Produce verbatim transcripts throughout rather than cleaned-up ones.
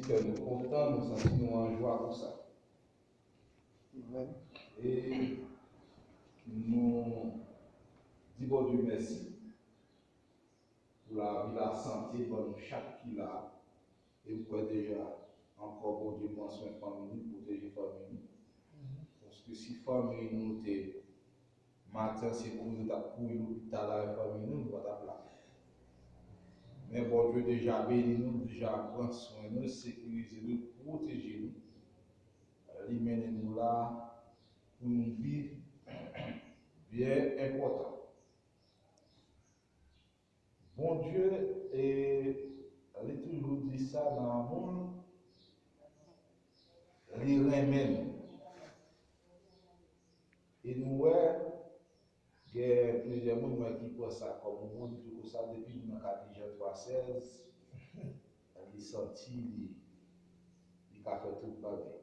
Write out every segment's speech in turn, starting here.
Kè nou kontan, nou santi nou an jwa pou sa. E nou di Bondye mèsi pou lavi, lasante, ban nou chak ki la. E m kwè deja ankò Bondye pran swen fanmi nou, pwoteje fanmi nou. Paske si fanmi nou te Maten, se kouri nou t ap kouri lopital avèk fanmi nou, nou pa t ap la. Men Bondye deja beni nou, deja pran swen nou, sekirize nou, pwoteje nou. Li mennen nou la pou nou viv byen enpòtan. Bondye, e, li toujou di sa nan amou l, li renmen nou. E nou wè, gen plizyè moun mwen ki pran sa kòm yon moun, pito konsa, depi nou nan kat Jan twa sèz, li santi li, li ka fè tout bagay.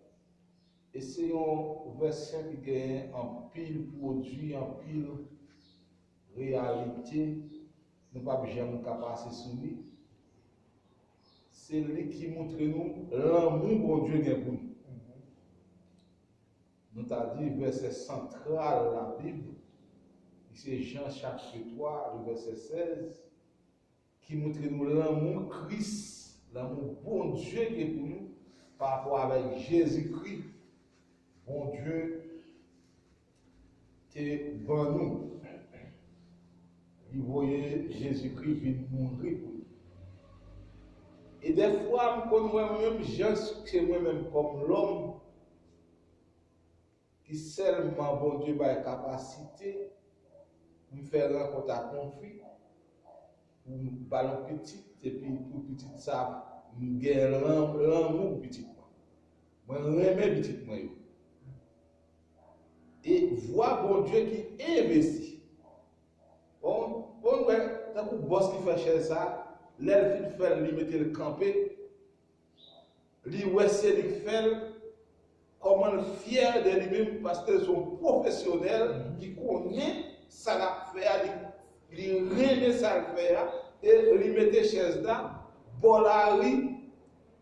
E se yon vèsè ki genyen anpil pwodui, anpil reyalite, nou p ap janm ka pase sou li. Se li ki montre nou lanmou Bondye gen pou nou. Nou ta di vèsè santral Labib, ki se Jan chapit twa, le vèsè sèz, ki montre nou lanmou Kris, lanmou Bondye gen pou nou, pa rapò avèk Jezikri, Bondye te ban nou. Li voye Jezikri vin mouri pou nou. E dèfwa, m konn wè mwen menm jan ke mwen menm kòm lòm, ki sèlman Bondye bay kapasite pou m fè rankont ak yon fi, pou m ba l yon pitit, epi pou pitit sa, m gen lan-, lanmou pou pitit mwen. Mwen renmen pitit mwen yo. E vwa Bondye ki envesti. Bon, bon, wè, tankou bòs ki fè chèz sa, lè l fin fè l, li mete l kanpe, li wè se li k fè l, kòman l fyè de li menm, paske l se yon pwofesyonèl ki konnen sa l ap fè a, li, li renmen sa l fè a, e li mete chèz la bò lari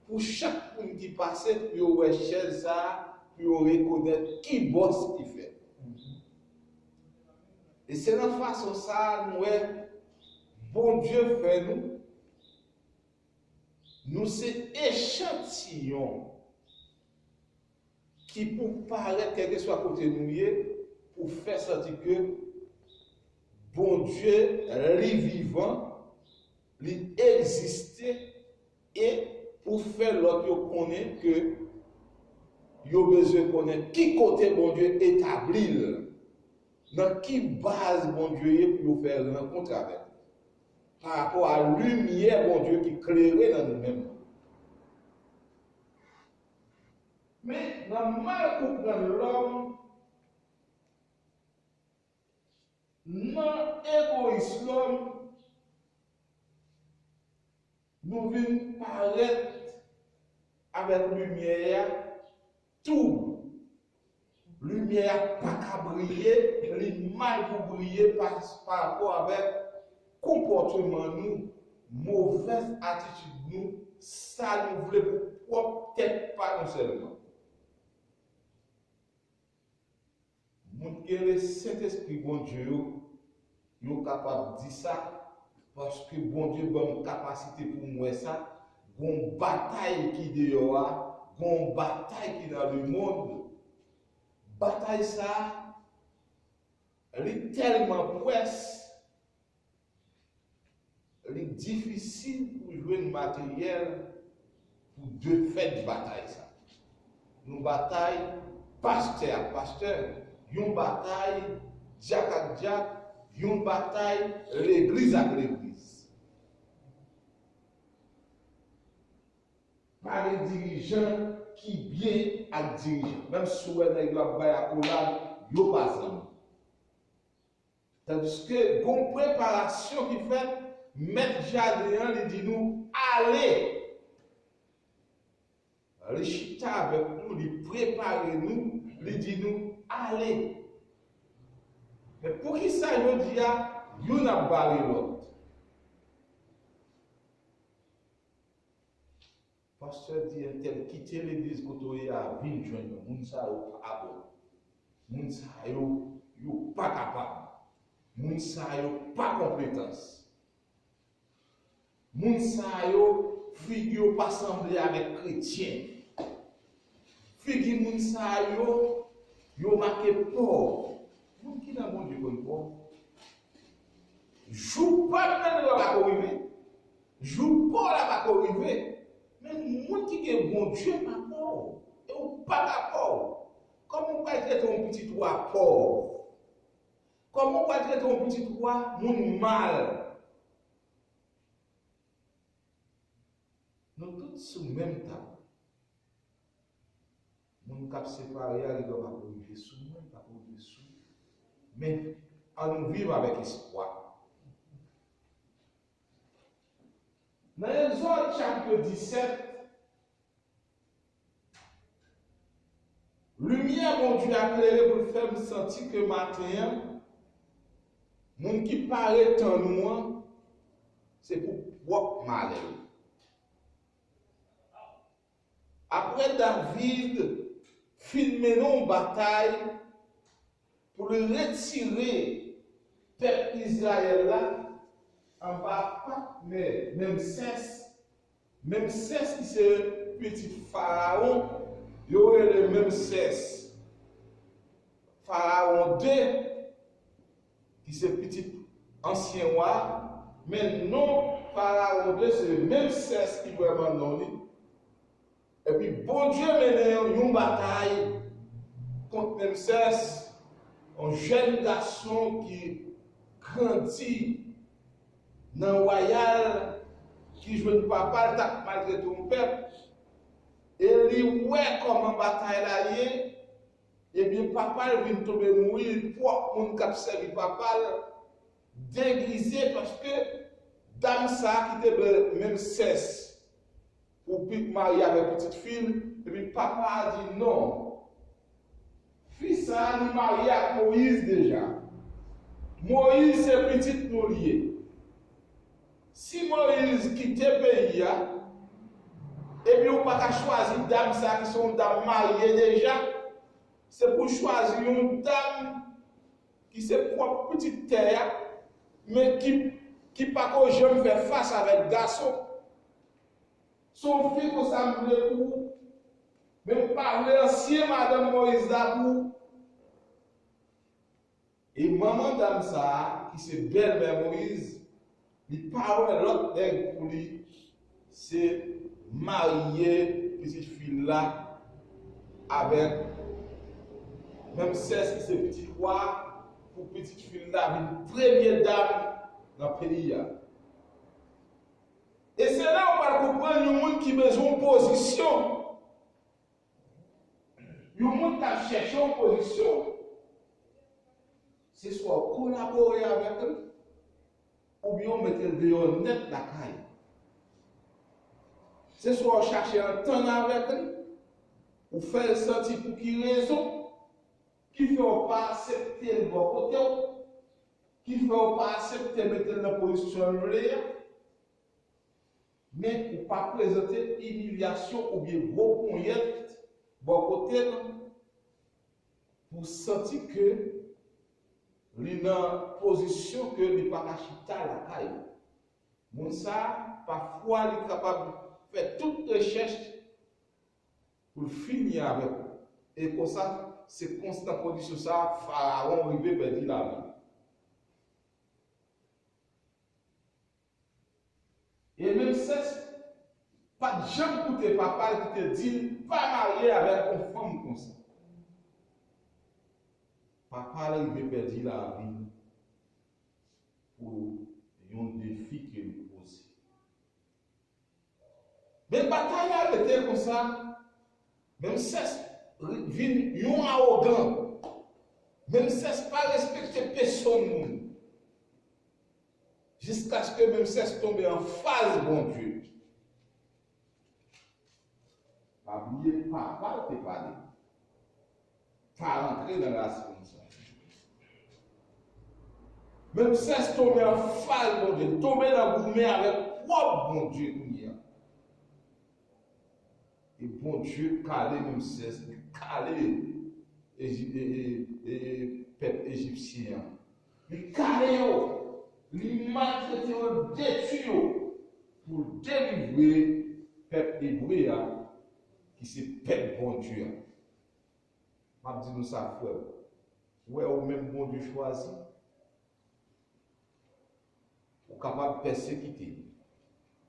pou chak moun ki pase, pou yo wè chèz sa a, pou yo rekonèt ki bòs ki fè l. E se nan fason sa a nou wè Bondye fè nou. Nou se echantiyon ki pou parèt kèlkeswa kote nou ye, pou fè santi ke Bondye, li vivan, li egziste, e pou fè lòt yo konnen ke yo bezwen konnen ki kote Bondye etabli l. Nan ki baz Bondye ye pou yo fè rankont avèk li? Pa rapò a limyè Bondye ki klere nan nou menm. Men, nan mal konprann lòm, nan egoyis lòm, nou vin parèt avèk limyè a tou. Limyè a pa ka briye, li mal pou briye pa, pa rapò avèk konpòteman nou, movèz atitid nou, sa nou vle pou pwòp tèt pa nou sèlman. Moun ki gen Lesentespri Bondye yo, yo kapab di sa, paske Bondye ban m kapasite pou m wè sa. Gon batay ki deyò a, gon batay ki nan lemonn. Batay sa a, li tèlman pwès, li difisil pou jwenn materyèl pou defèt batay sa. Yon batay pastè ak pastè, yon batay dyak ak dyak, yon batay legliz ak legliz. Pa gen dirijan ki byen ak dirijan. Menm si w wè nèg yo ap bay akolad, yo pa zanmi. Tandiske gon preparasyon ki fèt, mèt jaden an, li di nou, "Ale!" Li chita avèk nou, li prepare nou, li di nou, "Ale!" Men poukisa jodi a, youn ap bare lòt? Pastè di entèl kite legliz kote w ye a, vin jwenn mwen. Moun sa yo pa bon. Moun sa yo, yo pa kapab. Moun sa yo pa konpetans. Moun sa yo, figi yo pa sanble avèk kretyen. Figi moun sa yo, yo make pòv. Moun ki nan Bondye konn pòv. Jou pa nan dwa pa ko rive. Jou pa w la pa ko rive. Men moun ki gen Bondye pa pòv. E ou pa ka pòv. Kòman w pral trete yon pitit wa pòv? Kòman w pral trete yon pitit wa moun mal? Nou tout sou menm tab. Moun k ap separe a, li dwe pa ko rive sou mwen, pa ko rive sou. Men, ann nou viv avèk espwa. Nan Egzòd chapit disèt, limyè Bondye a klere pou l fè m santi ke maten an, moun ki pare tann ou an, se pou pwòp malè l. Apre David fin mennen yon batay pou l retire pèp Izrayèl la anba patnè Memsès, Memsès ki se pitit Farawon, yo rele Memsès Farawon de, ki se pitit ansyen wa, men non Farawon de se Memsès ki vrèman non li. Epi Bondye mennen yon batay kont Memsès, yon jèn gason ki grandi nan wayal, ki jwenn papa l t ap maltrete yon pèp, e li wè kòman batay la ye, ebyen, papa l vin tonbe mouri, pwòp moun k ap sèvi papa l degize, paske dam sa a ki te vle Memsès pou pi-, marye avèk pitit fi l, epi papa a di non. Fi sa a, li marye ak Moyiz deja. Moyiz se pitit nou li ye. Si Moyiz kite peyi a, epi ou pa ka chwazi dam sa a ki se yon dam marye deja, se pou chwazi yon dam ki se pwòp pitit tè a, men ki, ki pa ko janm fè fas avèk gason. Se yon fi konsa m vle pou ou, men m pa vle ansyen madanm Moyiz la pou ou. E manman dam sa a, ki se bèlmè Moyiz, li pa wè lòt nèg pou li se marye pitit fi l la avèk Memsès ki se pitit wa, pou pitit fi l la vin premye dam nan peyi a. E se la ou pral konprann yon moun ki bezwen yon pozisyon. Yon moun k ap chèche yon pozisyon, se swa w kolabore avèk li, oubyen w mete l deyò nèt lakay. Se swa w chache antann avèk li, ou fè l santi pou ki rezon ki fè w pa aksepte l bò kote w, ki fè w pa aksepte mete l nan pozisyon l vle a. Men ou pa prezante imilyasyon oubyen gwo ponyèt bò kote l pou santi ke li nan pozisyon ke li pa ka chita lakay ou. Moun sa a, pafwa li kapab fè tout rechèch pou l fini avèk ou. E konsa, se konsa nan kondisyon sa a, Farawon rive pèdi lavi l. E Memsès pa t janm koute papa l ki te di l pa marye avèk yon fanm konsa. Papa l rive pèdi lavi l pou yon defi ke l poze. Men batay la rete konsa. Memsès vin yon awogan. Memsès pa respekte pèsonn moun. Jiskaske Memsès tonbe anfas Bondye. Pa bliye, papa l te pale. Pa rantre nan rasin sa. Memsès tonbe anfas Bondye, tonbe nan goumen avèk pwòp Bondye kounye a. E Bondye kale Ramsès, li kale Eji- e- e- e- e- pèp ejipsyen an. Li kale yo, li maltrete yo, l detwi yo, pou l delivre pèp ebre a, ki se pèp Bondye a. M ap di nou sa, frè m. Ou wè, ou menm Bondye chwazi. Ou kapab pèsekite.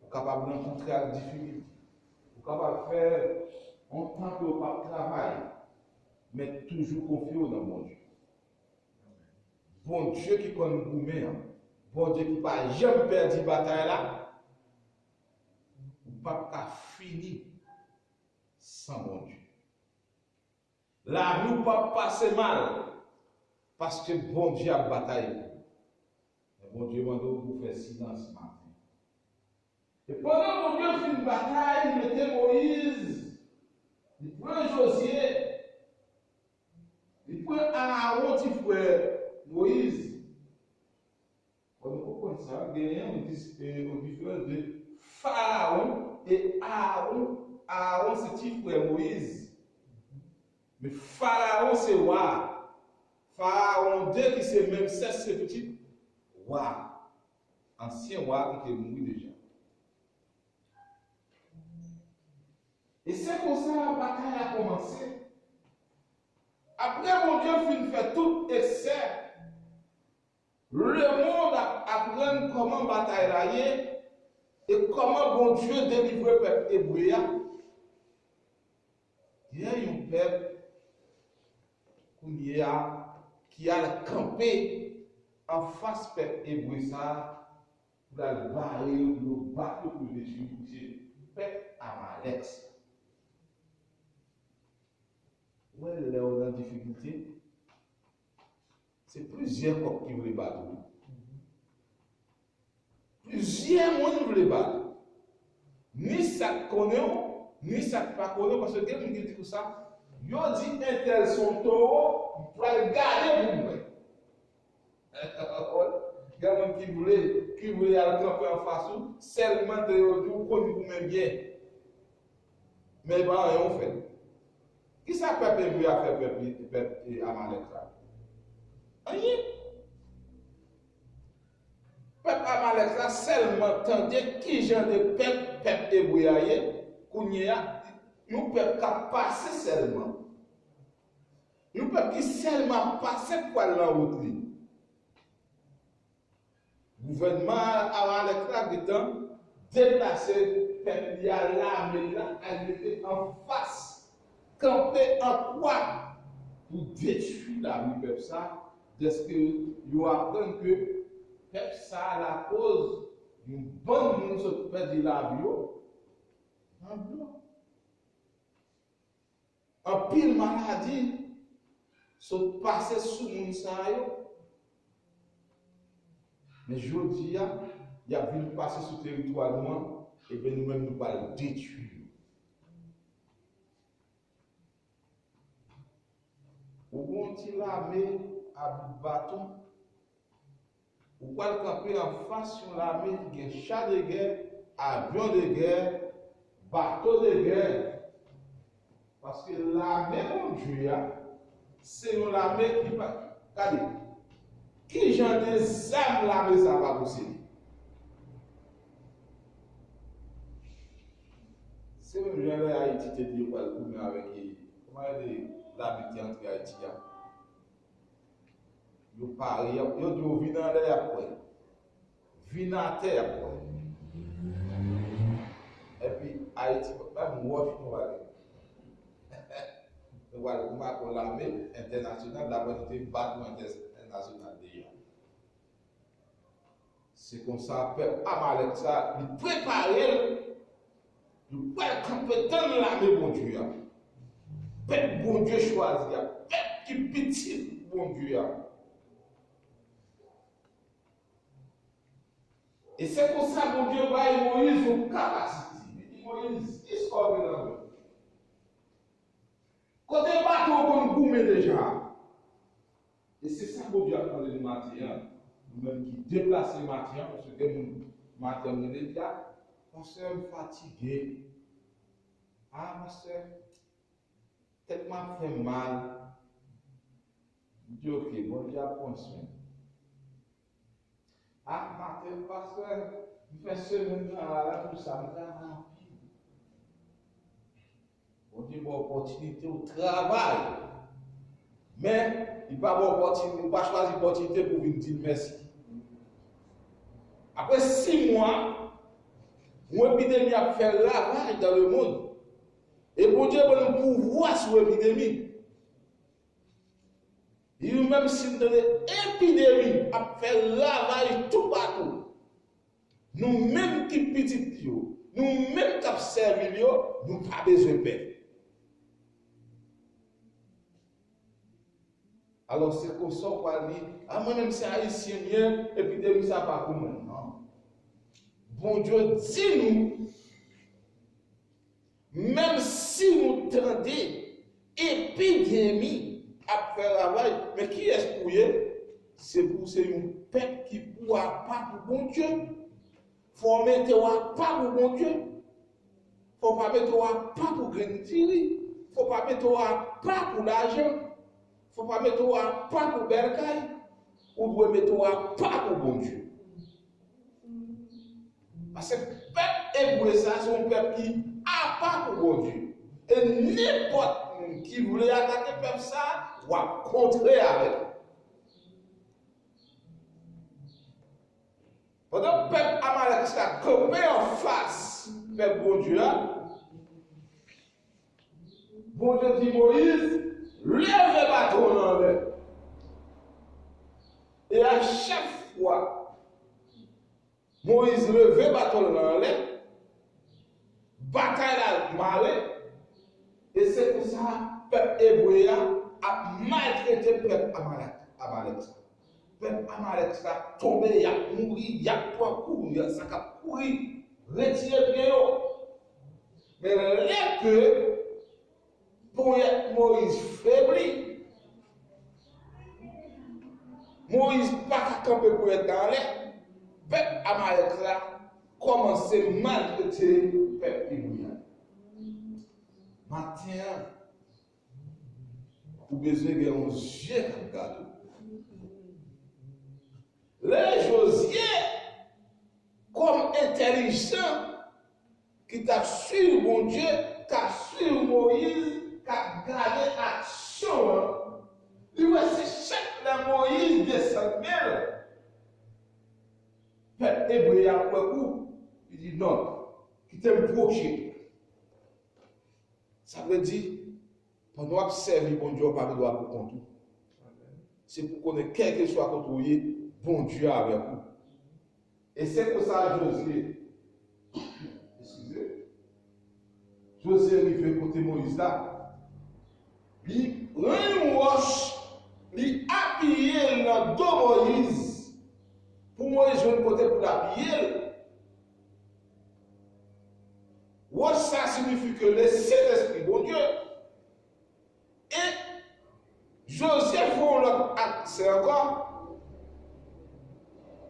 Ou kapab rankontre ak difikilte. Ou kapab fè yon tan ke w p ap travay. Men toujou konfye w nan Bondye. Bondye ki konn goumen an, Bondye ki pa janm pèdi batay la, ou p ap ka fini san Bondye. Lavi w p ap pase mal, paske Bondye ap batay pou ou. Men Bondye mande w pou w fè silans maten. E pandan Bondye fin batay, li mete Moyiz, li pran Jozye, li pran Aawon, ti frè Moyiz. Fò nou konprann sa, genyen yon dis- e, yon diferans de Farawon e Aawon. Aawon se ti frè Moyiz. Men Farawon se wa. Farawon de ki se Ramsès se pitit wa. Ansyen wa ki te mouri deja. E se konsa batay la kòmanse. Apre Bondye fin fè tout esè, lemonn ap aprann kòman batay la ye e kòman Bondye delivre pèp ebre a. Gen yon pèp kounye a ki al kanpe anfas pèp ebre sa a pou l al bare yo, pou yo bat yo, pou yo detwi yo, se pèp Amalèk sa. Ou wè, lè w nan difikilte, se plizyè kòk ki vle bat ou. Plizyè moun vle bat ou. Ni sa k konnen w, ni sa k pa konnen w, paske gen moun ki di konsa, yo di entèl se yon towo, m pral gade pou m wè. Gen moun ki vle, ki vle al kanpe anfas ou, sèlman de yo di ou konn goumen byen. Men pa anyen ou fè. Kisa pèp ebre a fè pèp, pèp, e, Amalèk la? Anyen. Pèp Amalèk la sèlman tande ki jan de pèp, pèp ebre a ye, kounye a, yon pèp k ap pase sèlman. Yon pèp ki sèlman ap pase k pral nan wout li. Gouvènman Amalèk la gentan deplase pèp li a, lame l la, al mete anfas, kanpe an twa pou detwi lavi pèp sa, dèske yo aprann ke pèp sa lakoz yon bann moun sot pèdi lavi yo nan dlo. Anpil maladi sot pase sou moun sa yo. Men jodi a, y ap vin pase sou teritwa nou an, ebyen nou menm nou pral detwi yo. Ou gon ti lame a bout baton, ou pral kanpe anfas yon lame ki gen cha de gè, avyon de gè, bato de gè. Paske lame Bondye a, se yon lame ki pa. Gade, ki jan de zam lame sa a pa posede? Se menm jan lè Ayiti te di yo pral goumen avèk, e, kòman yo di, lame ki antre Ayiti a? Yo pare, yo, yo di yo vin anlè, y ap kwè. Vin atè, y ap kwè. Epi Ayiti, menm wòch nou pale. Nou pale pou makon lame entènasyonal, labanite bat nou entènasyonal deja. Se konsa, pèp Amalèk sa, li prepare l, li pral kanpe tann lame Bondye a. Pèp Bondye chwazi a, pèp ki pitit Bondye a. E se konsa Bondye bay Moyiz yon kapasite. Li di Moyiz, kisa w gen nan men w? Kote bato w konn goumen deja a? E se sa Bondye ap mande nou maten an. Nou menm ki deplase maten an, paske gen moun maten an rele di a, pastè, m fatige. A, pastè, tèt mwen ap fè m mal. M di, "Ok, Bondye ap pran swen." A, maten, pastè, m fè semèn travay la, tou sa, m travay anpil. Bondye ba w opòtinite, w travay. Men, li pa ba w opòtinite, ou pa chwazi opòtinite pou w vin di l mèsi. Apre sis mwa, yon epidemi ap fè ravaj dans le monde. E Bondye ban nou pouvwa sou epidemi. Li di nou, menm si n tande epidemi ap fè ravaj toupatou, nou menm ki pitit li yo, nou menm k ap sèvi l yo, nou pa bezwen pè. Alò, se konsa w pral di, "A, mwen menm se Ayisyen m ye, epidemi sa pa pou mwen." Non. Bondye di nou, menm si nou tande epidemi ap fè ravaj, men kiyès pou w ye? Se pou w se yon pèp ki pou apa pou Bondye. Fò w mete w apa pou Bondye. Fò w pa mete w apa pou grenn diri. Fò w pa mete w apa pou lajan. Fò w pa mete w apa pou bèl kay. Ou dwe mete w apa pou Bondye. Paske pèp ebre sa, se yon pèp ki apa pou Bondye. E nenpòt moun ki vle atake pèp sa, w ap kontre avè l. Pandan pèp Amalèk sa kanpe anfas pèp Bondye a, Bondye di Moyiz, "Leve baton w nan anlè." E a chak fwa Moyiz leve baton l nan anlè, batay la mare, e se konsa pèp ebre a ap maltrete pèp Amalèk, Amalèk sa. Pèp Amalèk sa tonbe, y ap mouri, y ap pran kou, y ap, sa k ap kouri, retire pye yo. Men lè ke ponyèt Moyiz febli, Moyiz pa ka kanpe ponyèt la anlè, pèp Amalèk la kòmanse maltrete pèp ebre a. Maten an, ou bezwen gen yon zye k ap gade w. Lè Jozye, kòm entèlijan, ki t ap swiv Bondye, k ap swiv Moyiz, k ap gade aksyon an, li wè se chak lè Moyiz desann men l, pèp ebre a kwè kou, li di, "Non, kite m pwoche." Sa vle di, pandan w ap sèvi Bondye, w pa gen dwa pou kont ou. Se pou konnen, kèlkeswa kote w ye, Bondye avèk ou. E se konsa Jozye, eskize, Jozye rive kote Moyiz la. Li pran yon wòch, li apiye l nan do Moyiz, pou Moyiz jwenn kote pou l apiye l. Wòch sa siyifi ke le Sentespri Bondye. E Jozye fè yon lòt aksè ankò.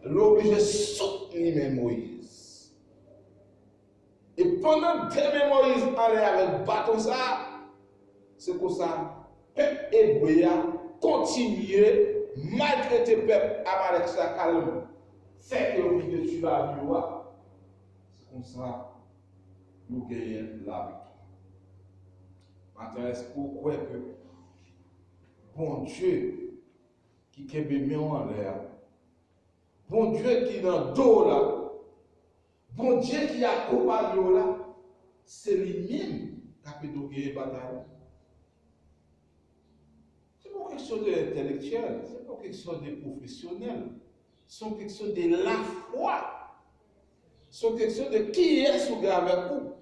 L oblije soutni men Moyiz. E pandan de men Moyiz anlè avèk baton sa, se konsa pèp ebre a kontinye maltrete pèp Amalèk sa, k al fè ke yo vin detwi lavi yo a. Se konsa yo genyen laviktwa. Maten, èske w kwè ke Bondye ki kenbe men w anlè a, Bondye ki nan do w la, Bondye ki akonpanye w la, se li menm k ap ede w genyen batay la? Se pa yon keksyon de entèlektyèl, se pa yon keksyon de pwofesyonèl. Se yon keksyon de lafwa. Se yon keksyon de kiyès ou gen avèk ou.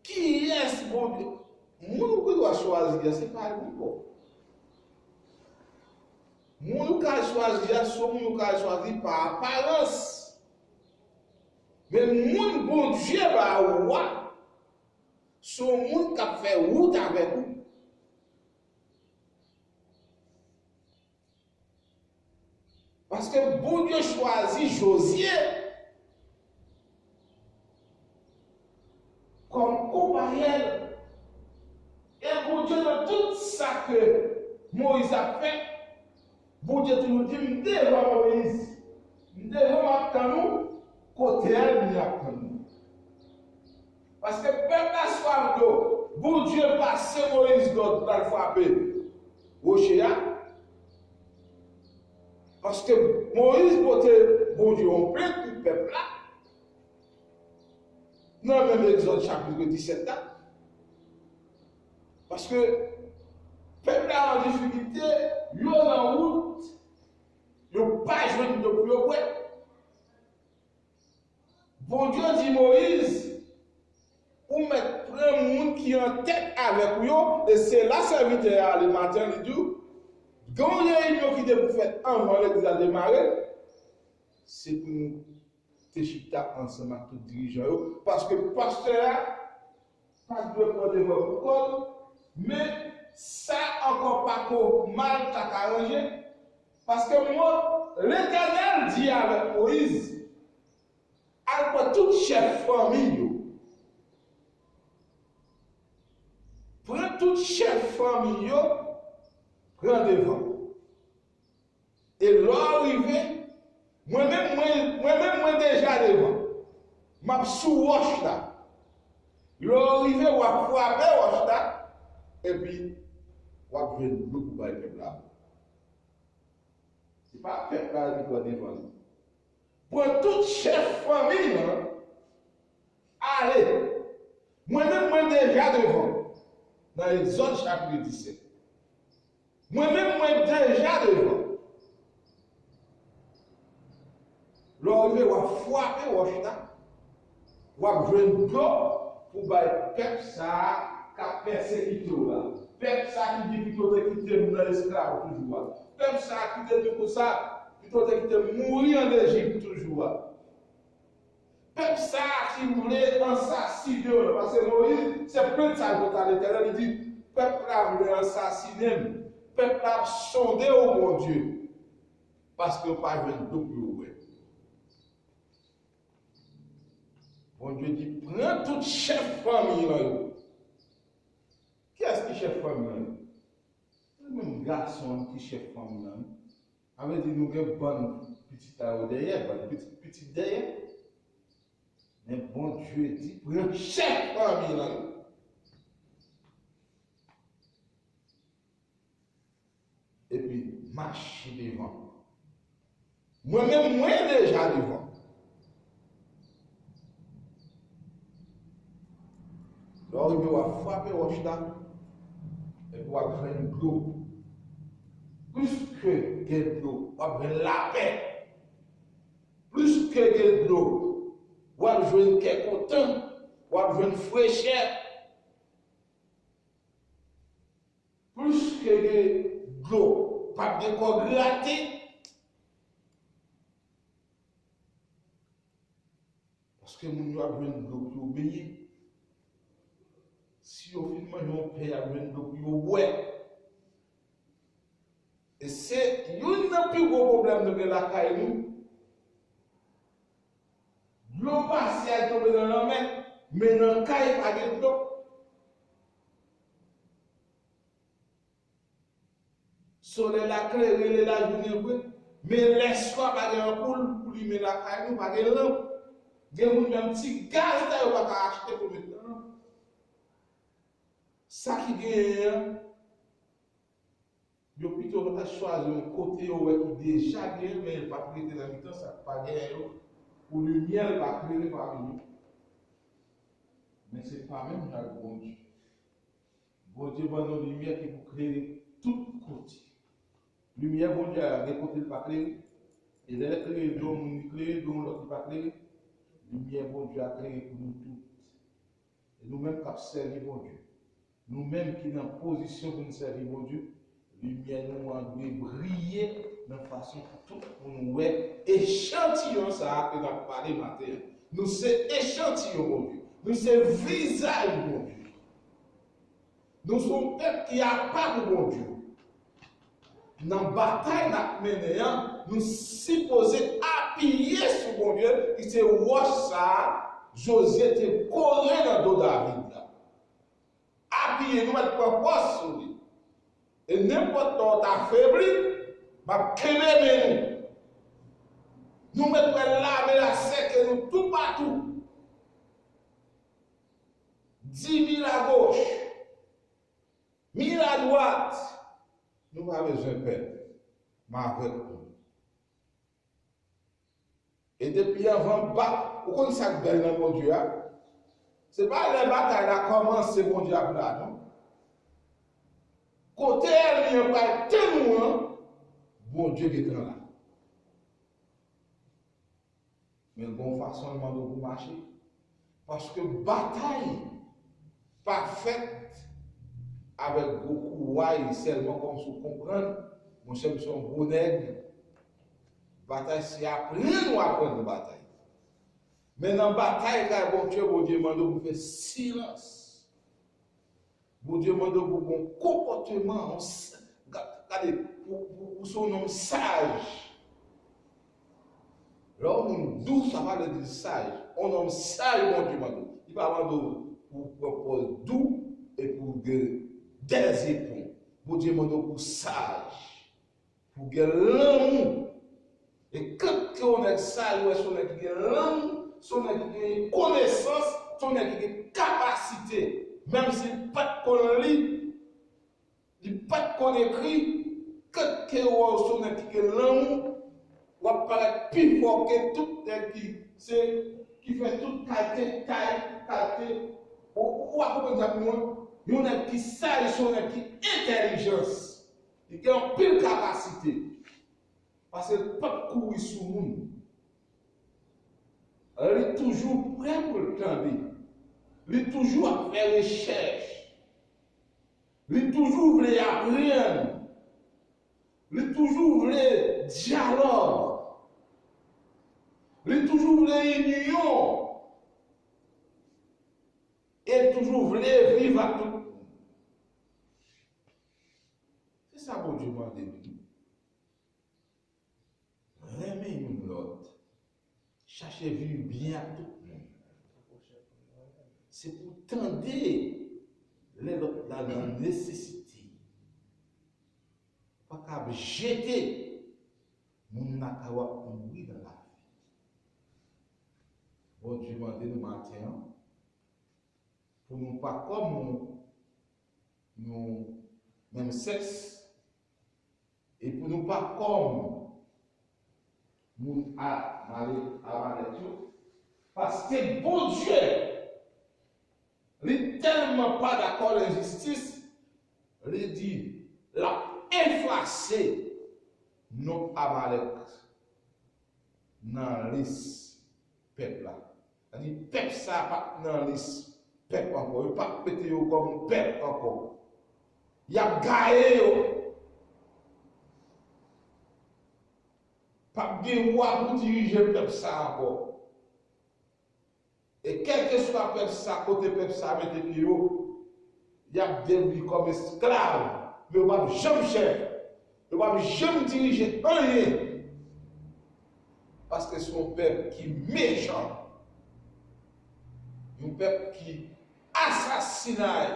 Kiyès Bondye? Moun ou gen dwa chwazi a, se pa li menm. Moun ou ka chwazi a, se yon moun ou ka chwazi pa aparans. Men moun Bondye ba ou a, se yon moun k ap fè wout avèk ou. Paske Bondye chwazi Jozye kòm sa ke Moyiz ap fè, Bondye toujou di, "M devan Moyiz, m devan, m ap tann ou, kote a li ap tann ou." Paske pèp la swaf dlo, Bondye pase Moyiz lòd pou l al frape woche a. Paske Moyiz pote Bondye yon plent pou pèp la. Nan menm Egzòd chapit disèt la. Paske pèp la an difikilte, yo nan wout, yo pa jwenn dlo pou yo bwè. Bondye di Moyiz, "Ou mèt pran moun ki an tèt avèk ou yo, e se la sèvitè a ale maten, li di w, gen yon reyinyon ki te pou fèt anvan legliz la demare, se pou nou te chita ansanm ak tout dirijan yo, paske pastè a pa t dwe pran devan pou kò l, men sa ankò pa ko mal t ap aranje, paske mwen, Letènèl di avèk Moyiz, al pran tout chèf fanmi yo, pran tout chèf fanmi yo, pran devan." E lè w rive, mwen menm, mwen, mwen menm, mwen deja devan. M ap sou wòch la. Lè w rive, w ap frape wòch la, epi w ap jwenn dlo pou bay pèp la. Se pa pèp la ki pran devan li. Pran tout chèf fanmi an, ale. Mwen menm, mwen deja devan. Nan Egzòd chapit disèt. Mwen menm, mwen deja devan. Lè w rive, w ap frape wòch la, w ap jwenn dlo pou bay pèp sa a k ap pèsekite w la. Pèp sa a ki di, "Pito te kite m nan esklav toujou a." Pèp sa a ki te di konsa, "Pito te kite m mouri ann Ejip toujou a." Pèp sa a ki vle ansasinen w, paske Moyiz, se plent sa l pote a Letènèl, li di, "Pèp la vle ansasinen m. Pèp la ap sonde w, Bondye, paske yo pa jwenn dlo pou yo bwè." Bondye di, "Pran tout chèf fanmi lan yo." Kiyès ki chèf fanmi lan yo? Se menm gason an ki chèf fanmi lan, wi. Sa vle di nou gen bann pitit la yo dèyè, bann pitit, pitit dèyè. Men Bondye di, "Pran chèf fanmi lan yo. Epi mache devan." Mwen menm, mwen deja devan. Lè w rive, w ap frape wòch la, epi w ap jwenn dlo. Plis ke gen dlo, w ap jwenn lapè. Plis ke gen dlo, w ap jwenn kè kontan, w ap jwenn frechè. Plis ke gen dlo, p ap gen kò grate. Paske moun yo ap jwenn dlo pou yo benyen. Si yo fin manje yon pen, y ap jwenn dlo pou yo bwè. E se youn nan pi gwo pwoblèm nou gen lakay nou. Dlo pase al tonbe nan lanmè, men nan kay pa gen dlo. Solèy la klere lè lajounen vre, men lèswa pa gen anpoul pou limen lakay nou, pa gen lanp. Gen moun menm ti gaz la yo pa ka achte pou met nan lanp. Sa ki genyen an, yo pito ta chwazi yon kote yo wè ki deja genyen, men yo p ap rete nan mitan sa k pa genyen yo, pou limyè l pa klere pami yo. Men se pa menm jan ak Bondye. Bondye ban nou limyè ki pou klere tout kote. Limyè Bondye a gen kote l pa klere. E lè l klere do moun, li klere do yon lòt, li pa klere. Limyè Bondye a klere pou nou tout. E nou menm k ap sèvi Bondye, nou menm ki nan pozisyon pou n sèvi Bondye, limyè nou an dwe briye nan fason pou tout moun wè echantiyon sa a ke n ap pale maten an. Nou se echantiyon Bondye. Nou se vizaj Bondye. Nou se yon pèp ki apa pou Bondye. Nan batay n ap mennen an, nou sipoze apiye sou Bondye, ki se wòch sa a Jozye te kore nan do David la. Apiye, nou mèt pran pòz sou li. E nenpòt lè w ta febli, m ap kenbe men nou. Nou mèt pral lame lasèke nou toupatou. Di mil agoch, mil adwat, nou pa bezwen pè. M avèk nou. E depi anvan ba, ou konn sa k bèl nan Bondye a? Se pa lè batay la kòmanse Bondye ap la, non. Kote ènmi an pral tann ou an, Bondye gentan la. Men gon fason l mande w pou mache. Paske batay pa fèt avèk gwo kouray sèlman, kòmsi w konprann, monchè, m se yon gwo nèg. Batay se aprann ou aprann nou batay. Men nan batay kay Bondye, Bondye mande w pou fè silans. Bondye mande w pou gon konpòteman, yon s- ga- gade, pou, pou, pou se yon nonm saj. Lè yon moun dou, sa pa vle di l saj. Yon nonm saj, Bondye mande w. Li pa mande w pou w pran pòz dou e pou w gen dèzepon. Bondye mande w pou w saj, pou w gen lanmou. E kèlke yon nèg sa, yo wè se yon nèg ki gen lanmou, se yon nèg ki gen konesans, se yon nèg ki gen kapasite. Menm si l pa t konn li, li pa t konn ekri, kèlke yo wè w se yon nèg ki gen lanmou, w ap parèt pi fò ke tout nèg ki se, ki fè tout kalite tay, kalite. Ou, ou, ou pa konprann sa pou mwen? Yon nèg ki saj, se yon nèg ki entèlijans. Li gen anpil kapasite. Paske l p ap kouri sou moun. Li toujou prè pou l tande. Li toujou ap fè rechèch. Li toujou vle aprann. Li toujou vle dyalòg. Li toujou vle inyon. E l toujou vle viv ak tout moun. Se sa Bondye mande nou. Renmen youn lòt. Chache viv byen ak tout moun. Se pou tande lè lòt la nan nesesite. Pa ka ap jete moun nan ka w ap mouri nan lavi. Bondye mande nou maten an pou nou pa kòm nou, nou menm sèks, e pou nou pa kòm moun a, male, Amalèk yo, paske Bondye, li tèlman pa dakò lenjistis, li di, l ap efase non Amalèk nan lis pèp la. Sa di pèp sa a p ap nan lis pèp ankò. Yo p ap mete yo kòm pèp ankò. Y ap gaye yo. P ap gen wa pou dirije pèp sa a ankò. E kèlkeswa pèp sa, kote pèp sa a mete pye yo, y ap devni kòm esklav, men yo p ap janm chèf, yo p ap janm dirije anyen. Paske se yon pèp ki mechan, yon pèp ki asasinay,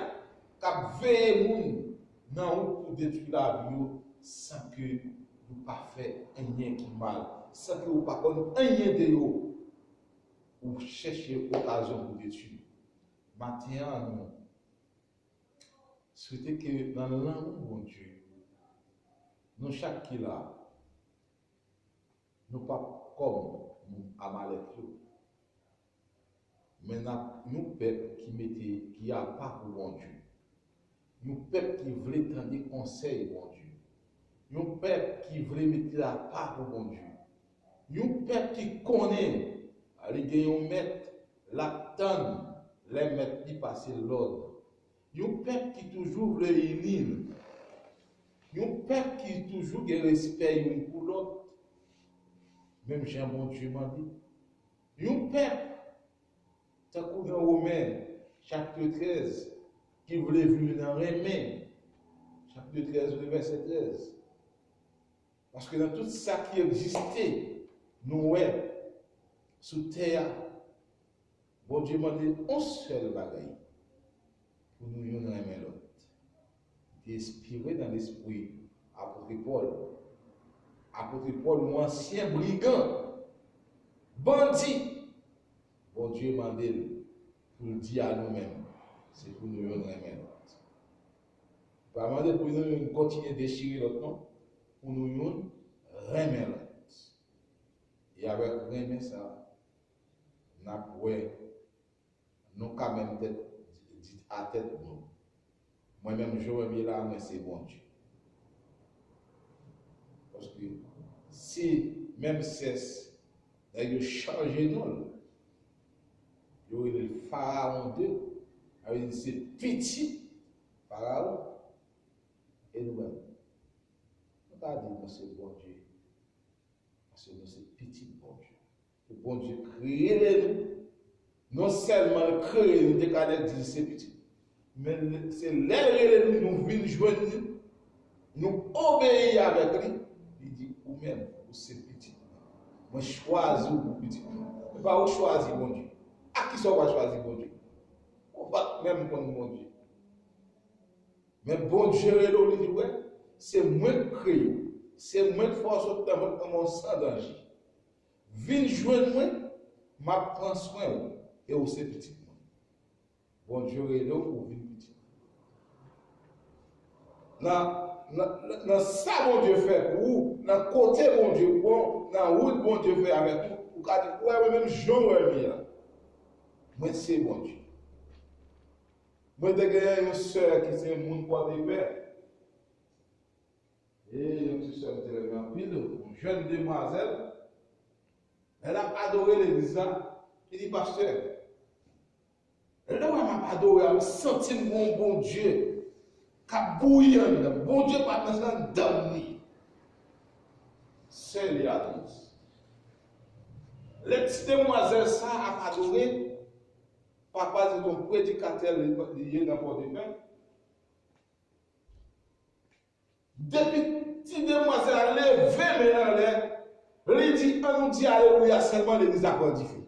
k ap veye moun nan wout pou detwi lavi yo, san ke yo pa fè anyen ki mal, san ke yo pa konn anyen de yo. Ou chèche okazyon pou detwi. Maten an, nou swete ke nan lanmou Bondye, nou chak ki la, nou p ap kòm moun Amalèk yo, men n ap yon pèp ki mete, ki apa pou Bondye. Yon pèp ki vle tande konsèy Bondye. Yon pèp ki vle mete l apa pou Bondye. Yon pèp ki konnen li gen yon mèt, l ap tann lè mèt li pase l lòd. Yon pèp ki toujou vle ini l. Yon pèp ki toujou gen respè youn pou lòt, menm jan Bondye mande. Yon pèp tankou nan Women, chapit trèz, ki vle viv nan renmen, chapit trèz, vèsè trèz. Paske nan tout sa ki egziste, nou wè, sou tè a, Bondye mande yon sèl bagay, pou nou youn renmen lòt. Li enspire nan lespri apot Pòl. Apot Pòl, yon ansyen brigan, bandi, Bondye mande l pou l di a nou menm, se pou nou youn renmen lòt. Li pa mande pou nou youn kontinye dechire lòt, non, pou nou youn renmen lòt. E avèk renmen sa, n ap wè nou ka menm tèt, di a tèt nou, mwen menm, jan m ye la, mwen se Bondye. Paske si menm sès, nèg yo chanje non l, yo rele l Farawon de, sa vle di se pitit Farawon. E nou menm, nou ka di nou se Bondye. Paske nou se pitit Bondye. Ke Bondye kreye nou. Non sèlman l kreye nou, te ka di se pitit. Men se lè l rele nou, nou vin jwenn li, nou obeyi avèk li, li di, ou menm, ou se pitit mwen. Mwen chwazi w pou pitit mwen. E pa ou chwazi Bondye. A kisa w pral chwazi Bondye? Ou pa t menm konn Bondye. Men Bondye rele w, li di, wè, se mwen k kreye w. Se mwen k fè w sot nan vant manman w san danje. Vin jwenn mwen, m ap pran swen w, e w se pitit mwen. Bondye rele w pou w vin pitit. Nan, nan, nan, nan sa Bondye fè pou ou, nan kote Bondye pran w, nan wout Bondye fè avèk ou, ou ka di, wè, mwen menm jan w wè m ye la, mwen se Bondye. Mwen te genyen yon sè ki se moun Pòdepè. E yon ti sè m te renmen anpil, yon jèn demwazèl. Lè l ap adore legliz la, li di, pastè, lè w wè m ap adore a, m santi m gen yon Bondye k ap bouyi anndan m. Bondye pa t nan anndan m li. Sè Elianoz. Lè ti demwazèl sa a ap adore, papa l se yon predikatè li, li ye nan Pòdepè. Depi ti demwazèl la leve men l anlè, li di, ann nou di alelouya sèlman, legliz la pran dife.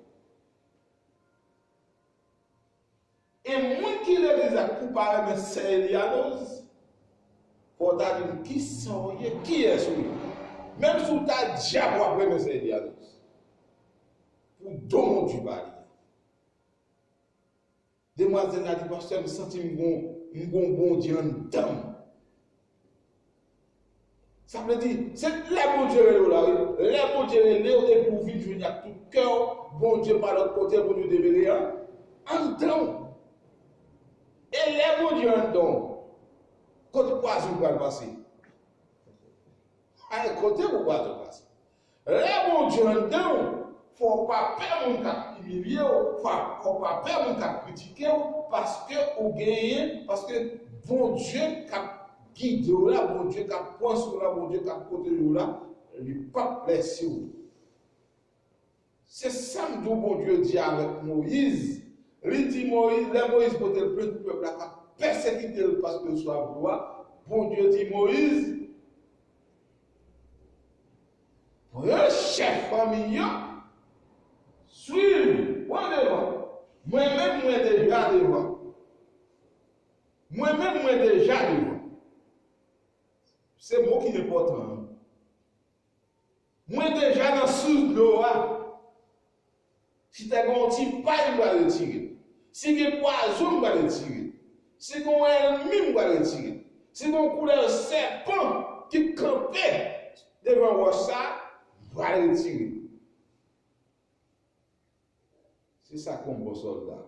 E moun ki legliz la, kou pa renmen sè Elianoz, fò w ta di m kisa w ye, kiyès ou ye. Menm si w ta dyab, w ap renmen sè Elianoz. Pou don Bondye ba li a. Demwazèl la di, pastè, m santi m gon, m gon Bondye anndan m. Sa vle di, se lè Bondye rele w la, wi. Lè Bondye rele w, epi w vin jwenn li ak tout kè w, Bondye pa lòt kote, Bondye te rele an, anndan w. E lè Bondye anndan w, kote pwazon pral pase? Ay, kote pou pwazon pase? Lè Bondye anndan w, fò w pa pè moun k ap imilye w, fò, fò w pa pè moun k ap kritike w, paske ou genyen, paske Bondye k ap gide w la, Bondye k ap pran swen w la, Bondye k ap pwoteje w la, li p ap lèse w. Se sa m di w Bondye di avèk Moyiz. Li di Moyiz, lè Moyiz pote l plent pou pèp la k ap pèsekite l paske l sou avou a, Bondye di Moyiz, pran chèf fanmi an, swiv, pran devan. Mwen menm, mwen deja devan. Mwen menm, mwen deja devan. Se mo ki enpòtan an. Mwen deja nan sous dlo a. Si te gen yon ti pay, m pral retire l. Si gen pwazon, m pral retire l. Si gen yon ènmi, m pral retire l. Si gen yon koulèv sèpan ki kanpe devan wòch sa a, m pral retire l. Se sa k yon bon sòlda.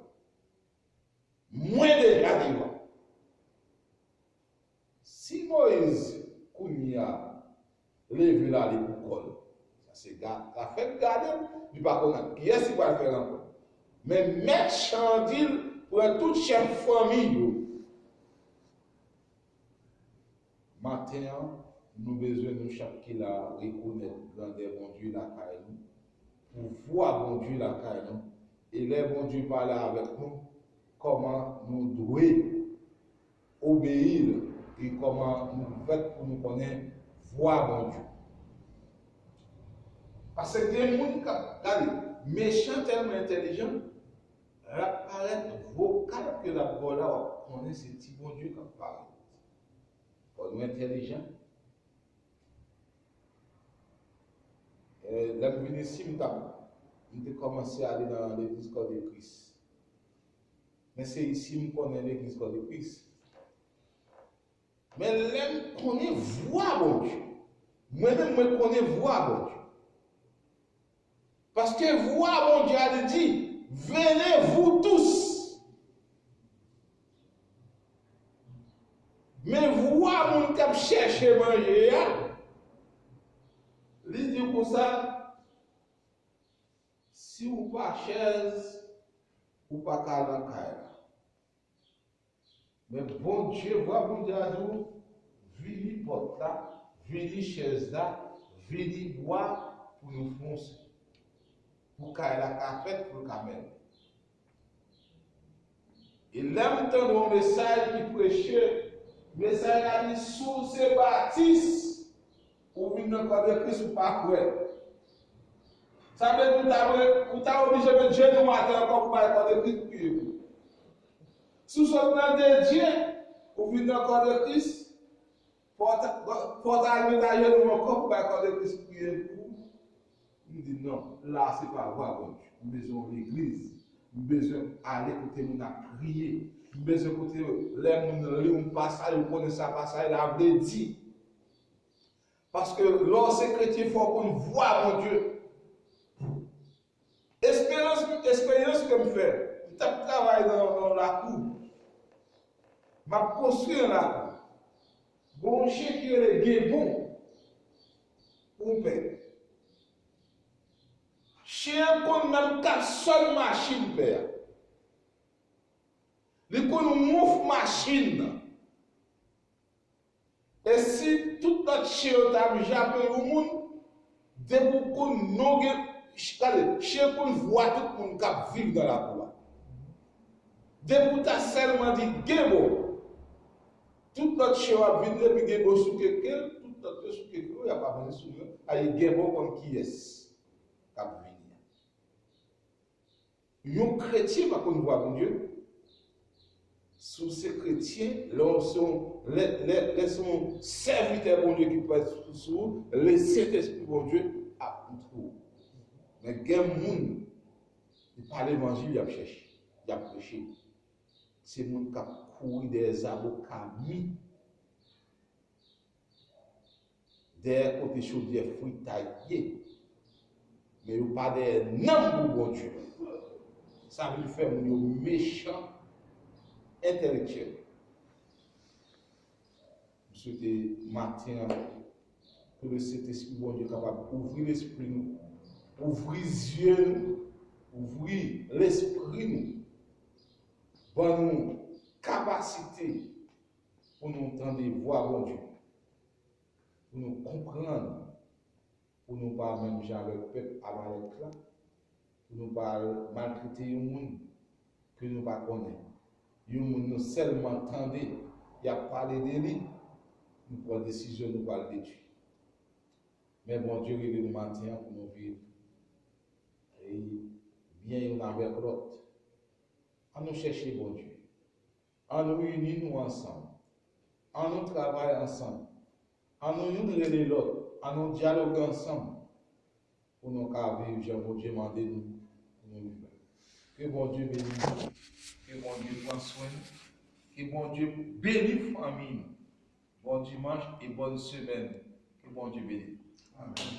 Mwen deja devan. Si Moyiz kounye a leve l ale pou kò l, sa se ga-, zafè l gade l, li pa konn ak kiyès li pral fè rankont. Men mèt chan an di l, pran tout chèf fanmi yo. Maten an, nou bezwen nou chak ki la a rekonèt grandè Bondye lakay nou, pouvwa Bondye lakay nou. E lè Bondye pale avèk nou, kòman nou dwe obeyi l e kòman nou fèt pou nou konnen vwa Bondye. Paske gen moun k ap, gade, mechan tèlman entèlijan, l ap parèt vokal ke l ap ba w la, w ap konnen se ti Bondye k ap parèt. Fò nou entèlijan. E, lè m vin isi, m t ap, m te kòmanse ale nan legliz Kò de Kris. Men se isi m konnen legliz Kò de Kris. Men lè m konnen vwa Bondye, mwen menm mwen konnen vwa Bondye. Paske vwa Bondye a li di, venez vous tous. Men vwa moun k ap chèche manje a, li di konsa, si w pa chèz, ou pa ka nan kay la. Men Bondye, vwa Bondye a di w, vini pòt la, vini chèz la, vini bwa pou nou fonse. Pou kay la ka fèt, pou l ka bèl. E lè m tande yon mesaj ki preche, mesaj la di, si w se batis, ou vin nan kò de Kris, ou pa kwè. Sa vle di ou ta, ou ta oblije met jenou atè ankò pou bay kò de Kris priye pou ou. Si w sot nan de Dye, ou vin nan kò de Kris, fò w ta, fò w ta al met ajenou ankò pou bay kò de Kris priye pou ou. M di non, la se pa vwa Bondye. M bezwen yon legliz. M bezwen ale kote moun ap priye. M bezwen kote lè moun li yon pasaj, ou konnen sa pasaj la vle di. Paske lè w se kretyen, fò w konn vwa Bondye. Esperyans, esperyans ke m fè, m t ap travay nan, nan lakou. M ap konstwi yon lakou. Gon yon chen ki rele Genbon. Konpè. Chen an konn menm kapsòn machin pè a. Li konn wouf machin nan. E si tout lòt chen yo ta ap jape yon moun, depi w konn non gen, gade, chen konn vwa tout moun k ap viv nan lakou a. Depi w ta sèlman di Genbon, tout lòt chen yo ap vin depi Genbon souke ke l, tout lòt yo souke ke yo, y ap avanse sou mwen. Aye Genbon konn kiyès k ap vini an. Yon kretyen pa konn vwa Bondye. Si w se kretyen, lè w se yon, lè, lè, lè se yon sèvitè Bondye ki prèt sou, sou ou, Lesentespri Bondye ap montre w. Men gen moun, se pa levanjil y ap chèche, y ap preche. Se moun k ap kouri dèyè zaboka mi. Dèyè kote chodyè fritay ye, men yo pa dèyè nanm pou Bondye. Sa vin fè moun yo mechan entèlektyèl. M swete maten an, ke le Sentespri Bondye kapab ouvri lespri nou, ouvri zye nou, ouvri lespri nou, ban nou kapasite pou nou tande vwa Bondye, pou nou konprann, pou nou pa menm jan avèk pèp Amalèk la, pou nou pa al maltrete yon moun ke nou pa konnen, yon moun nou sèlman tande y ap pale de li, nou pran desizyon nou pral detwi. Men Bondye rele nou maten an pou nou viv e byen youn avèk lòt. An nou chèche Bondye. An nou ini nou ansanm. An nou travay ansanm. An nou youn rele lòt. An nou dyaloge ansanm pou nou ka viv jan Bondye mande nou pou nou viv la. Ke Bondye beni nou. Ke Bondye pran swen nou. Ke Bondye beni fanmi nou. Bon dimanch e bòn semèn. Ke Bondye beni nou. Amèn.